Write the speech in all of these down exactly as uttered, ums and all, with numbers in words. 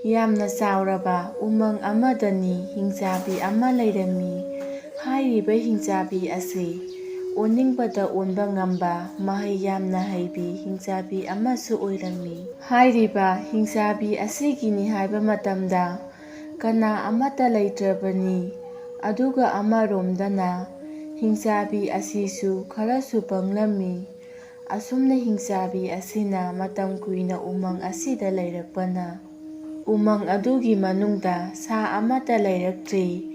ꯌꯥꯝꯅ ꯆꯥꯎꯔꯕ ꯎꯃꯪ ꯑꯃꯗꯅꯤ ꯍꯤꯡꯆꯥꯕꯤ ꯑꯃ ꯂꯩꯔꯝꯃꯤ꯫ ꯍꯥꯏꯔꯤꯕ ꯍꯤꯡꯆꯥꯕꯤ ꯑꯁꯤ ꯑꯣꯟꯅꯤꯡꯕꯗ ꯑꯣꯟꯕ ꯉꯝꯕ, ꯃꯍꯩ ꯌꯥꯝꯅ ꯍꯩꯕꯤ ꯍꯤꯡꯆꯥꯕꯤ ꯑꯃꯁꯨ ꯑꯣꯏꯔꯝꯃꯤ꯫ ꯍꯥꯏꯔꯤꯕ ꯍꯤꯡꯆꯥꯕꯤ ꯑꯁꯤꯒꯤꯅꯤ ꯍꯥꯏꯕ ꯃꯇꯝꯗ ꯀꯅꯥ ꯑꯃꯠꯇ ꯂꯩꯇ꯭ꯔꯕꯅꯤ꯫ ꯑꯗꯨꯒ ꯑꯃꯔꯣꯝꯗꯅ ꯍꯤꯡꯆꯥꯕꯤ ꯑꯁꯤꯁꯨ ꯈꯔꯁꯨ ꯄꯪꯂꯝꯃꯤ꯫ ꯑꯁꯨꯝꯅ ꯍꯤꯡꯆꯥꯕꯤ ꯑꯁꯤꯅ ꯃꯇꯝ ꯀꯨꯏꯅ ꯎꯃꯪ ꯑꯁꯤꯗ ꯂꯩꯔꯛꯄꯅ, ꯎꯃꯪ ꯑꯗꯨꯒꯤ ꯃꯅꯨꯡꯗ ꯁꯥ ꯑꯃꯠꯇ ꯂꯩꯔꯛꯇ꯭ꯔꯤ꯫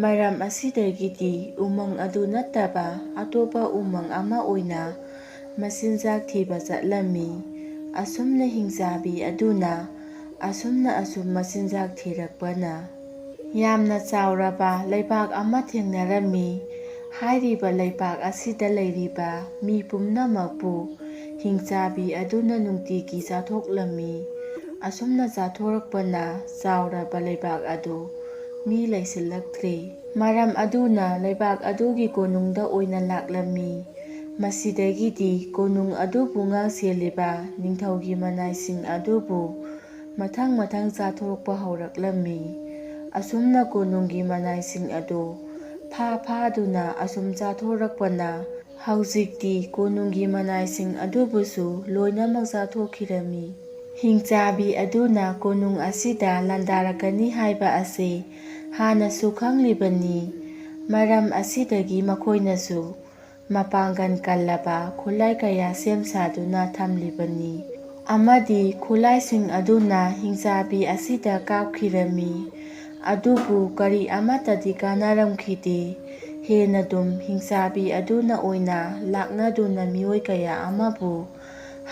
ꯃꯔꯝ ꯑꯁꯤꯗꯒꯤꯗꯤ ꯎꯃꯪ ꯑꯗꯨ ꯅꯠꯇꯕ ꯑꯇꯣꯞꯄ ꯎꯃꯪ ꯑꯃ ꯑꯣꯏꯅ ꯃꯆꯤꯟꯖꯥꯛ ꯊꯤꯕ ꯆꯠꯂꯝꯃꯤ꯫ ꯑꯁꯨꯝꯅ ꯍꯤꯡꯆꯥꯕꯤ ꯑꯗꯨꯅ ꯑꯁꯨꯝꯅ ꯑꯁꯨꯝ ꯃꯆꯤꯟꯖꯥꯛ ꯊꯤꯔꯛꯄꯅ, ꯌꯥꯝꯅ ꯆꯥꯎꯔꯕ ꯂꯩꯕꯥꯛ ꯑꯃ ꯊꯦꯡꯅꯔꯝꯃꯤ꯫ ꯍꯥꯏꯔꯤꯕ ꯂꯩꯕꯥꯛ ꯑꯁꯤꯗ ꯂꯩꯔꯤꯕ ꯃꯤ ꯄꯨꯝꯅꯃꯛꯄꯨ ꯍꯤꯡꯆꯥꯕꯤ ꯑꯗꯨꯅ ꯅꯨꯡꯇꯤꯒꯤ ꯆꯥꯊꯣꯛꯂꯝꯃꯤ꯫ ꯑꯁꯨꯝꯅ ꯆꯥꯊꯣꯔꯛꯄꯅ ꯆꯥꯎꯔꯕ ꯂꯩꯕꯥꯛ ꯑꯗꯨ ꯃꯤ ꯂꯩꯁꯤꯜꯂꯛꯇ꯭ꯔꯦ꯫ ꯃꯔꯝ ꯑꯗꯨꯅ ꯂꯩꯕꯥꯛ ꯑꯗꯨꯒꯤ ꯀꯣꯅꯨꯡꯗ ꯑꯣꯏꯅ ꯂꯥꯛꯂꯝꯃꯤ꯫ ꯃꯁꯤꯗꯒꯤꯗꯤ ꯀꯣꯅꯨꯡ ꯑꯗꯨꯕꯨ ꯉꯥꯛ ꯁꯦꯜꯂꯤꯕ ꯅꯤꯡꯊꯧꯒꯤ ꯃꯅꯥꯏꯁꯤꯡ ꯑꯗꯨꯕꯨ ꯃꯊꯪ ꯃꯊꯪ ꯆꯥꯊꯣꯔꯛꯄ ꯍꯧꯔꯛꯂꯝꯃꯤ꯫ ꯑꯁꯨꯝꯅ ꯀꯣꯅꯨꯡꯒꯤ ꯃꯅꯥꯏꯁꯤꯡ ꯑꯗꯨ ꯐꯥ ꯐꯥꯗꯨꯅ ꯑꯁꯨꯝ ꯆꯥꯊꯣꯔꯛꯄꯅ ꯍꯧꯖꯤꯛꯇꯤ ꯀꯣꯅꯨꯡꯒꯤ ꯃꯅꯥꯏꯁꯤꯡ ꯑꯗꯨꯕꯨꯁꯨ ꯂꯣꯏꯅꯃꯛ ꯆꯥꯊꯣꯛꯈꯤꯔꯝꯃꯤ꯫ ꯍꯤꯡꯆꯥꯕꯤ ꯑꯗꯨꯅ ꯀꯣꯅꯨꯡ ꯑꯁꯤꯗ ꯂꯥꯟꯗꯥꯔꯛꯀꯅꯤ ꯍꯥꯏꯕ ꯑꯁꯤ ꯍꯥꯟꯅꯁꯨ ꯈꯪꯂꯤꯕꯅꯤ꯫ ꯃꯔꯝ ꯑꯁꯤꯗꯒꯤ ꯃꯈꯣꯏꯅꯁꯨ ꯃꯄꯥꯡꯒꯜ ꯀꯜꯂꯕ ꯈꯨꯠꯂꯥꯏ ꯀꯌꯥ ꯁꯦꯝ ꯁꯥꯗꯨꯅ ꯊꯝꯂꯤꯕꯅꯤ꯫ ꯑꯃꯗꯤ ꯈꯨꯠꯂꯥꯏꯁꯤꯡ ꯑꯗꯨꯅ ꯍꯤꯡꯆꯥꯕꯤ ꯑꯁꯤꯗ ꯀꯥꯞꯈꯤꯔꯝꯃꯤ꯫ ꯑꯗꯨꯕꯨ ꯀꯔꯤ ꯑꯃꯠꯇꯗꯤ ꯀꯥꯟꯅꯔꯝꯈꯤꯗꯦ꯫ ꯍꯦꯟꯅ ꯗꯨꯝ ꯍꯤꯡꯆꯥꯕꯤ ꯑꯗꯨꯅ ꯑꯣꯏꯅ ꯂꯥꯛꯅꯗꯨꯅ ꯃꯤꯑꯣꯏ ꯀꯌꯥ ꯑꯃꯕꯨ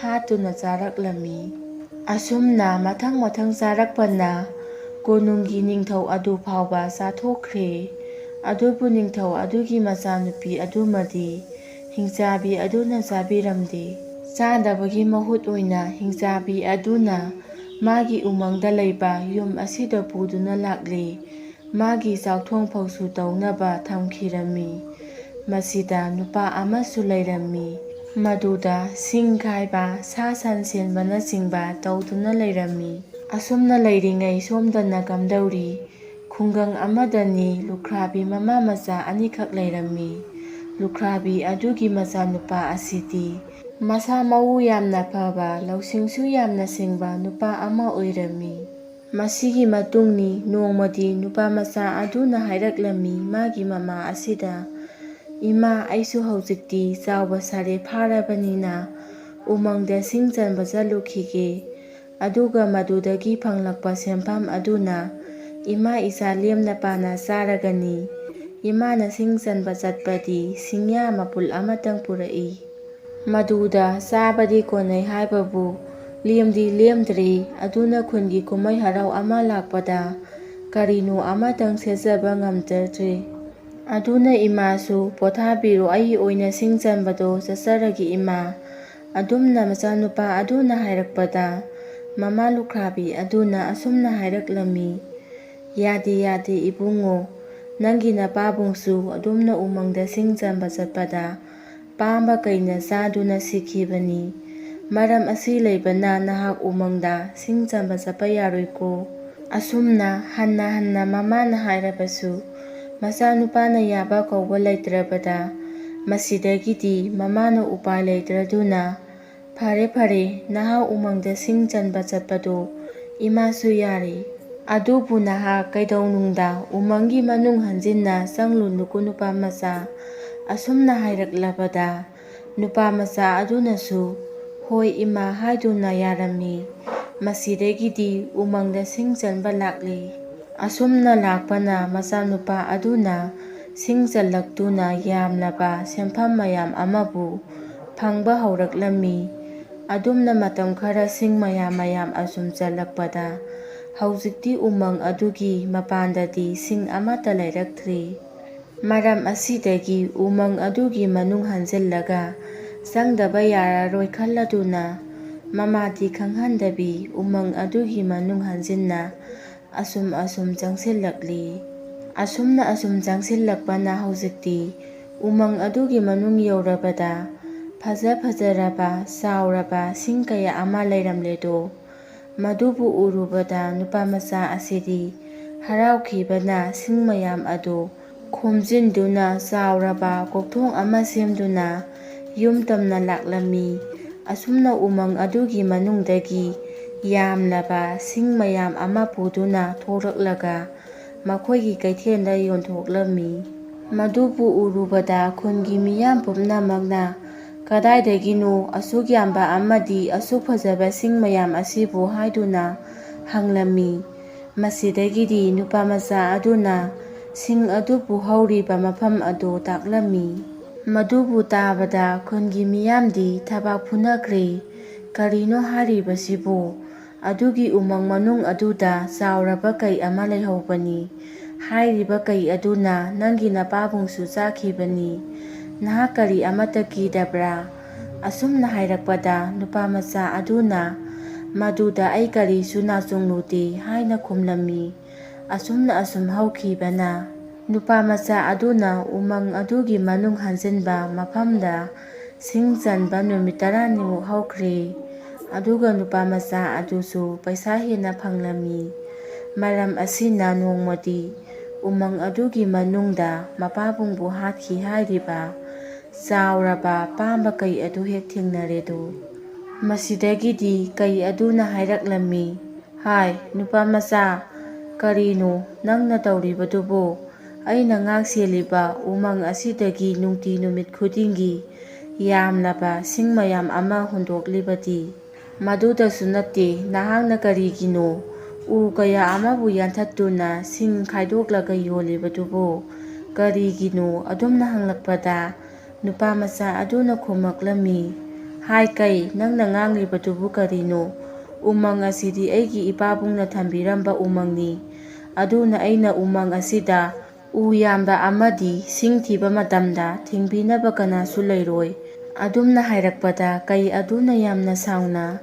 ꯍꯥꯠꯇꯨꯅ ꯆꯥꯔꯛꯂꯝꯃꯤ꯫ ꯑꯁꯨꯝꯅ ꯃꯊꯪ ꯃꯊꯪ ꯆꯥꯔꯛꯄꯅ ꯀꯣꯅꯨꯡꯒꯤ ꯅꯤꯡꯊꯧ ꯑꯗꯨ ꯐꯥꯎꯕ ꯆꯥꯊꯣꯛꯈ꯭ꯔꯦ꯫ ꯑꯗꯨꯕꯨ ꯅꯤꯡꯊꯧ ꯑꯗꯨꯒꯤ ꯃꯆꯥꯅꯨꯄꯤ ꯑꯗꯨꯃꯗꯤ ꯍꯤꯡꯆꯥꯕꯤ ꯑꯗꯨꯅ ꯆꯥꯕꯤꯔꯝꯗꯦ꯫ ꯆꯥꯗꯕꯒꯤ ꯃꯍꯨꯠ ꯑꯣꯏꯅ ꯍꯤꯡꯆꯥꯕꯤ ꯑꯗꯨꯅ ꯃꯥꯒꯤ ꯎꯃꯪꯗ ꯂꯩꯕ ꯌꯨꯝ ꯑꯁꯤꯗ ꯄꯨꯗꯨꯅ ꯂꯥꯛꯂꯦ꯫ ꯃꯥꯒꯤ ꯆꯥꯛꯊꯣꯡ ꯐꯥꯎꯁꯨ ꯇꯧꯅꯕ ꯊꯝꯈꯤꯔꯝꯃꯤ꯫ ꯃꯁꯤꯗ ꯅꯨꯄꯥ ꯑꯃꯁꯨ ꯂꯩꯔꯝꯃꯤ꯫ ꯃꯗꯨꯗ ꯁꯤꯡ ꯈꯥꯏꯕ, ꯁꯥ ꯁꯟ ꯁꯦꯟꯕꯅꯆꯤꯡꯕ ꯇꯧꯗꯨꯅ ꯂꯩꯔꯝꯃꯤ꯫ ꯑꯁꯨꯝꯅ ꯂꯩꯔꯤꯉꯩ ꯁꯣꯝꯗꯅ ꯀꯝꯗꯧꯔꯤ? ꯈꯨꯡꯒꯪ ꯑꯃꯗꯅꯤ ꯂꯨꯈ꯭ꯔꯥꯕꯤ ꯃꯃꯥ ꯃꯆꯥ ꯑꯅꯤꯈꯛ ꯂꯩꯔꯝꯃꯤ꯫ ꯂꯨꯈ꯭ꯔꯥꯕꯤ ꯑꯗꯨꯒꯤ ꯃꯆꯥꯅꯨꯄꯥ ꯑꯁꯤꯗꯤ ꯃꯁꯥ ꯃꯎ ꯌꯥꯝꯅ ꯐꯕ, ꯂꯧꯁꯤꯡꯁꯨ ꯌꯥꯝꯅ ꯁꯤꯡꯕ ꯅꯨꯄꯥ ꯑꯃ ꯑꯣꯏꯔꯝꯃꯤ꯫ ꯃꯁꯤꯒꯤ ꯃꯇꯨꯡꯅꯤ ꯅꯣꯡꯃꯗꯤ ꯅꯨꯄꯥ ꯃꯆꯥ ꯑꯗꯨꯅ ꯍꯥꯏꯔꯛꯂꯝꯃꯤ ꯃꯥꯒꯤ ꯃꯃꯥ ꯑꯁꯤꯗ, "ꯏꯃꯥ, ꯑꯩꯁꯨ ꯍꯧꯖꯤꯛꯇꯤ ꯆꯥꯎꯕ ꯁꯥꯔꯦ ꯐꯥꯔꯕꯅꯤꯅ ꯎꯃꯪꯗ ꯁꯤꯡ ꯆꯟꯕ ꯆꯠꯂꯨꯈꯤꯒꯦ꯫ ꯑꯗꯨꯒ ꯃꯗꯨꯗꯒꯤ ꯐꯪꯂꯛꯄ ꯁꯦꯟꯐꯝ ꯑꯗꯨꯅ ꯏꯃꯥ ꯏꯆꯥ ꯂꯦꯝꯅ ꯄꯥꯅ ꯆꯥꯔꯒꯅꯤ꯫" ꯏꯃꯥꯅ ꯁꯤꯡ ꯆꯟꯕ ꯆꯠꯄꯗꯤ ꯁꯤꯡꯌꯥ ꯃꯄꯨꯜ ꯑꯃꯇꯪ ꯄꯨꯔꯛꯏ꯫ ꯃꯗꯨꯗ ꯆꯥꯕꯗꯤ ꯀꯣꯟꯅꯩ ꯍꯥꯏꯕꯕꯨ ꯂꯦꯝꯗꯤ ꯂꯦꯝꯗ꯭ꯔꯦ꯫ ꯑꯗꯨꯅ ꯈꯨꯟꯒꯤ ꯀꯨꯝꯍꯩ ꯍꯔꯥꯎ ꯑꯃ ꯂꯥꯛꯄꯗ ꯀꯔꯤꯅꯣ ꯑꯃꯇꯪ ꯁꯦꯠꯆꯕ ꯉꯝꯖꯗ꯭ꯔꯦ꯫ ꯑꯗꯨꯅ ꯏꯃꯥꯁꯨ, "ꯄꯣꯊꯥꯕꯤꯔꯣ, ꯑꯩ ꯑꯣꯏꯅ ꯁꯤꯡ ꯆꯟꯕꯗꯣ ꯆꯠꯆꯔꯒꯦ ꯏꯃꯥ꯫" ꯑꯗꯨꯝꯅ ꯃꯆꯥꯅꯨꯄꯥ ꯑꯗꯨꯅ ꯍꯥꯏꯔꯛꯄꯗ ꯃꯃꯥ ꯂꯨꯈ꯭ꯔꯥꯕꯤ ꯑꯗꯨꯅ ꯑꯁꯨꯝꯅ ꯍꯥꯏꯔꯛꯂꯝꯃꯤ, "ꯌꯥꯗꯦ, ꯌꯥꯗꯦ ꯏꯕꯨꯡꯉꯣ, ꯅꯪꯒꯤ ꯅꯄꯥꯕꯨꯡꯁꯨ ꯑꯗꯨꯝꯅ ꯎꯃꯪꯗ ꯁꯤꯡ ꯆꯟꯕ ꯆꯠꯄꯗ ꯄꯥꯝꯕ ꯀꯩꯅ ꯆꯥꯗꯨꯅ ꯁꯤꯈꯤꯕꯅꯤ꯫ ꯃꯔꯝ ꯑꯁꯤ ꯂꯩꯕꯅ ꯅꯍꯥꯛ ꯎꯃꯪꯗ ꯁꯤꯡ ꯆꯟꯕ ꯆꯠꯄ ꯌꯥꯔꯣꯏꯀꯣ꯫" ꯑꯁꯨꯝꯅ ꯍꯟꯅ ꯍꯟꯅ ꯃꯃꯥꯅ ꯍꯥꯏꯔꯕꯁꯨ ꯃꯆꯥꯅꯨꯄꯥꯅ ꯌꯥꯕ ꯀꯧꯕ ꯂꯩꯇ꯭ꯔꯕꯗ ꯃꯁꯤꯗꯒꯤꯗꯤ ꯃꯃꯥꯅ ꯎꯄꯥꯏ ꯂꯩꯇ꯭ꯔꯗꯨꯅ, "ꯐꯔꯦ, ꯐꯔꯦ, ꯅꯍꯥꯛ ꯎꯃꯪꯗ ꯁꯤꯡ ꯆꯟꯕ ꯆꯠꯄꯗꯨ ꯏꯃꯥꯁꯨ ꯌꯥꯔꯦ꯫ ꯑꯗꯨꯕꯨ ꯅꯍꯥꯛ ꯀꯩꯗꯧꯅꯨꯡꯗ ꯎꯃꯪꯒꯤ ꯃꯅꯨꯡ ꯍꯟꯖꯤꯟꯅ ꯆꯪꯂꯨꯅꯨꯀꯣ ꯅꯨꯄꯥ ꯃꯆꯥ꯫" ꯑꯁꯨꯝꯅ ꯍꯥꯏꯔꯛꯂꯕꯗ ꯅꯨꯄꯥ ꯃꯆꯥ ꯑꯗꯨꯅꯁꯨ "ꯍꯣꯏ ꯏꯃꯥ" ꯍꯥꯏꯗꯨꯅ ꯌꯥꯔꯝꯃꯤ꯫ ꯃꯁꯤꯗꯒꯤꯗꯤ ꯎꯃꯪꯗ ꯁꯤꯡ ꯆꯟꯕ ꯂꯥꯛꯂꯤ꯫ ꯑꯁꯨꯝꯅ ꯂꯥꯛꯄꯅ ꯃꯆꯥꯅꯨꯄꯥ ꯑꯗꯨꯅ ꯁꯤꯡ ꯆꯜꯂꯛꯇꯨꯅ ꯌꯥꯝꯂꯕ ꯁꯦꯟꯐꯝ ꯃꯌꯥꯝ ꯑꯃꯕꯨ ꯐꯪꯕ ꯍꯧꯔꯛꯂꯝꯃꯤ꯫ ꯑꯗꯨꯝꯅ ꯃꯇꯝ ꯈꯔ ꯁꯤꯡ ꯃꯌꯥꯝ ꯃꯌꯥꯝ ꯑꯁꯨꯝ ꯆꯜꯂꯛꯄꯗ ꯍꯧꯖꯤꯛꯇꯤ ꯎꯃꯪ ꯑꯗꯨꯒꯤ ꯃꯄꯥꯟꯗꯗꯤ ꯁꯤꯡ ꯑꯃꯠꯇ ꯂꯩꯔꯛꯇ꯭ꯔꯤ꯫ ꯃꯔꯝ ꯑꯁꯤꯗꯒꯤ ꯎꯃꯪ ꯑꯗꯨꯒꯤ ꯃꯅꯨꯡ ꯍꯟꯖꯤꯜꯂꯒ ꯆꯪꯗꯕ ꯌꯥꯔꯔꯣꯏ ꯈꯜꯂꯗꯨꯅ ꯃꯃꯥꯗꯤ ꯈꯪꯍꯟꯗꯕꯤ ꯎꯃꯪ ꯑꯗꯨꯒꯤ ꯃꯅꯨꯡ ꯍꯟꯖꯤꯟꯅ ꯑꯁꯨꯝ ꯑꯁꯨꯝ ꯆꯪꯁꯤꯜꯂꯛꯂꯤ꯫ ꯑꯁꯨꯝꯅ ꯑꯁꯨꯝ ꯆꯪꯁꯤꯜꯂꯛꯄꯅ ꯍꯧꯖꯤꯛꯇꯤ ꯎꯃꯪ ꯑꯗꯨꯒꯤ ꯃꯅꯨꯡ ꯌꯧꯔꯕꯗ ꯐꯖ ꯐꯖꯔꯕ ꯆꯥꯎꯔꯕ ꯁꯤꯡ ꯀꯌꯥ ꯑꯃ ꯂꯩꯔꯝꯂꯦꯗꯣ꯫ ꯃꯗꯨꯕꯨ ꯎꯔꯨꯕꯗ ꯅꯨꯄꯥ ꯃꯆꯥ ꯑꯁꯤꯗꯤ ꯍꯔꯥꯎꯈꯤꯕꯅ ꯁꯤꯡ ꯃꯌꯥꯝ ꯑꯗꯨ ꯈꯣꯝꯖꯤꯟꯗꯨꯅ ꯆꯥꯎꯔꯕ ꯀꯣꯛꯊꯣꯡ ꯑꯃ ꯁꯦꯝꯗꯨꯅ ꯌꯨꯝ ꯇꯝꯅ ꯂꯥꯛꯂꯝꯃꯤ꯫ ꯑꯁꯨꯝꯅ ꯎꯃꯪ ꯑꯗꯨꯒꯤ ꯃꯅꯨꯡꯗꯒꯤ ꯌꯥꯝꯂꯕ ꯁꯤꯡ ꯃꯌꯥꯝ ꯑꯃ ꯄꯨꯗꯨꯅ ꯊꯣꯛꯂꯛꯂꯒ ꯃꯈꯣꯏꯒꯤ ꯀꯩꯊꯦꯜꯗ ꯌꯣꯟꯊꯣꯛꯂꯝꯃꯤ꯫ ꯃꯗꯨꯕꯨ ꯎꯔꯨꯕꯗ ꯈꯨꯟꯒꯤ ꯃꯤꯌꯥꯝ ꯄꯨꯝꯅꯃꯛꯅ "ꯀꯗꯥꯏꯗꯒꯤꯅꯣ ꯑꯁꯨꯛ ꯌꯥꯝꯕ ꯑꯃꯗꯤ ꯑꯁꯨꯛ ꯐꯖꯕ ꯁꯤꯡ ꯃꯌꯥꯝ ꯑꯁꯤꯕꯨ?" ꯍꯥꯏꯗꯨꯅ ꯍꯪꯂꯝꯃꯤ꯫ ꯃꯁꯤꯗꯒꯤꯗꯤ ꯅꯨꯄꯥ ꯃꯆꯥ ꯑꯗꯨꯅ ꯁꯤꯡ ꯑꯗꯨꯕꯨ ꯍꯧꯔꯤꯕ ꯃꯐꯝ ꯑꯗꯨ ꯇꯥꯛꯂꯝꯃꯤ꯫ ꯃꯗꯨꯕꯨ ꯇꯥꯕꯗ ꯈꯨꯟꯒꯤ ꯃꯤꯌꯥꯝꯗꯤ ꯊꯕꯥꯛ ꯐꯨꯅꯈ꯭ꯔꯦ꯫ "ꯀꯔꯤꯅꯣ ꯍꯥꯏꯔꯤꯕꯁꯤꯕꯨ? ꯑꯗꯨꯒꯤ ꯎꯃꯪ ꯃꯅꯨꯡ ꯑꯗꯨꯗ ꯆꯥꯎꯔꯕ ꯀꯩ ꯑꯃ ꯂꯩꯍꯧꯕꯅꯤ꯫ ꯍꯥꯏꯔꯤꯕ ꯀꯩ ꯑꯗꯨꯅ ꯅꯪꯒꯤ ꯅꯄꯥꯕꯨꯡꯁꯨ ꯆꯥꯈꯤꯕꯅꯤ꯫ ꯅꯍꯥꯛ ꯀꯔꯤ ꯑꯃꯠꯇ ꯀꯤꯗꯕ꯭ꯔꯥ?" ꯑꯁꯨꯝꯅ ꯍꯥꯏꯔꯛꯄꯗ ꯅꯨꯄꯥ ꯃꯆꯥ ꯑꯗꯨꯅ, "ꯃꯗꯨꯗ ꯑꯩ ꯀꯔꯤꯁꯨ ꯅꯥꯆꯣꯡꯂꯨꯗꯦ" ꯍꯥꯏꯅ ꯈꯨꯝꯂꯝꯃꯤ꯫ ꯑꯁꯨꯝꯅ ꯑꯁꯨꯝ ꯍꯧꯈꯤꯕꯅ ꯅꯨꯄꯥ ꯃꯆꯥ ꯑꯗꯨꯅ ꯎꯃꯪ ꯑꯗꯨꯒꯤ ꯃꯅꯨꯡ ꯍꯟꯖꯤꯟꯕ ꯃꯐꯝꯗ ꯁꯤꯡ ꯆꯟꯕ ꯅꯨꯃꯤꯠ ꯇꯔꯥꯅꯤꯃꯨꯛ ꯍꯧꯈ꯭ꯔꯦ꯫ ꯑꯗꯨꯒ ꯅꯨꯄꯥ ꯃꯆꯥ ꯑꯗꯨꯁꯨ ꯄꯩꯁꯥ ꯍꯦꯟꯅ ꯐꯪꯂꯝꯃꯤ꯫ ꯃꯔꯝ ꯑꯁꯤꯅ ꯅꯣꯡꯃꯗꯤ ꯎꯃꯪ ꯑꯗꯨꯒꯤ ꯃꯅꯨꯡꯗ ꯃꯄꯥꯕꯨꯡꯕꯨ ꯍꯥꯠꯈꯤ ꯍꯥꯏꯔꯤꯕ ꯆꯥꯎꯔꯕ ꯄꯥꯝꯕ ꯀꯩ ꯑꯗꯨ ꯍꯦꯛ ꯊꯦꯡꯅꯔꯦꯗꯣ꯫ ꯃꯁꯤꯗꯒꯤꯗꯤ ꯀꯩ ꯑꯗꯨꯅ ꯍꯥꯏꯔꯛꯂꯝꯃꯤ, "ꯍꯥꯏ, ꯅꯨꯄꯥ ꯃꯆꯥ, ꯀꯔꯤꯅꯣ ꯅꯪꯅ ꯇꯧꯔꯤꯕꯗꯨꯕꯨ? ꯑꯩꯅ ꯉꯥꯛ ꯁꯦꯜꯂꯤꯕ ꯎꯃꯪ ꯑꯁꯤꯗꯒꯤ ꯅꯨꯡꯇꯤ ꯅꯨꯃꯤꯠ ꯈꯨꯗꯤꯡꯒꯤ ꯌꯥꯝꯂꯕ ꯁꯤꯡ ꯃꯌꯥꯝ ꯑꯃ ꯍꯨꯟꯗꯣꯛꯂꯤꯕꯗꯤ? ꯃꯗꯨꯗꯁꯨ ꯅꯠꯇꯦ, ꯅꯍꯥꯛꯅ ꯀꯔꯤꯒꯤꯅꯣ ꯎ ꯀꯌꯥ ꯑꯃꯕꯨ ꯌꯥꯟꯊꯠꯇꯨꯅ ꯁꯤꯡ ꯈꯥꯏꯗꯣꯛꯂꯒ ꯌꯣꯜꯂꯤꯕꯗꯨꯕꯨ ꯀꯔꯤꯒꯤꯅꯣ?" ꯑꯗꯨꯝꯅ ꯍꯪꯂꯛꯄꯗ ꯅꯨꯄꯥ ꯃꯆꯥ ꯑꯗꯨꯅ ꯈꯨꯝꯃꯛꯂꯝꯃꯤ, "ꯍꯥꯏ ꯀꯩ, ꯅꯪꯅ ꯉꯥꯡꯂꯤꯕꯗꯨꯕꯨ ꯀꯔꯤꯅꯣ? ꯎꯃꯪ ꯑꯁꯤꯗꯤ ꯑꯩꯒꯤ ꯏꯄꯥꯕꯨꯡꯅ ꯊꯝꯕꯤꯔꯝꯕ ꯎꯃꯪꯅꯤ꯫ ꯑꯗꯨꯅ ꯑꯩꯅ ꯎꯃꯪ ꯑꯁꯤꯗ ꯎ ꯌꯥꯟꯕ ꯑꯃꯗꯤ ꯁꯤꯡ ꯊꯤꯕ ꯃꯇꯝꯗ ꯊꯤꯡꯕꯤꯅꯕ ꯀꯅꯥꯁꯨ ꯂꯩꯔꯣꯏ꯫" ꯑꯗꯨꯝꯅ ꯍꯥꯏꯔꯛꯄꯗ ꯀꯩ ꯑꯗꯨꯅ ꯌꯥꯝꯅ ꯁꯥꯎꯅ,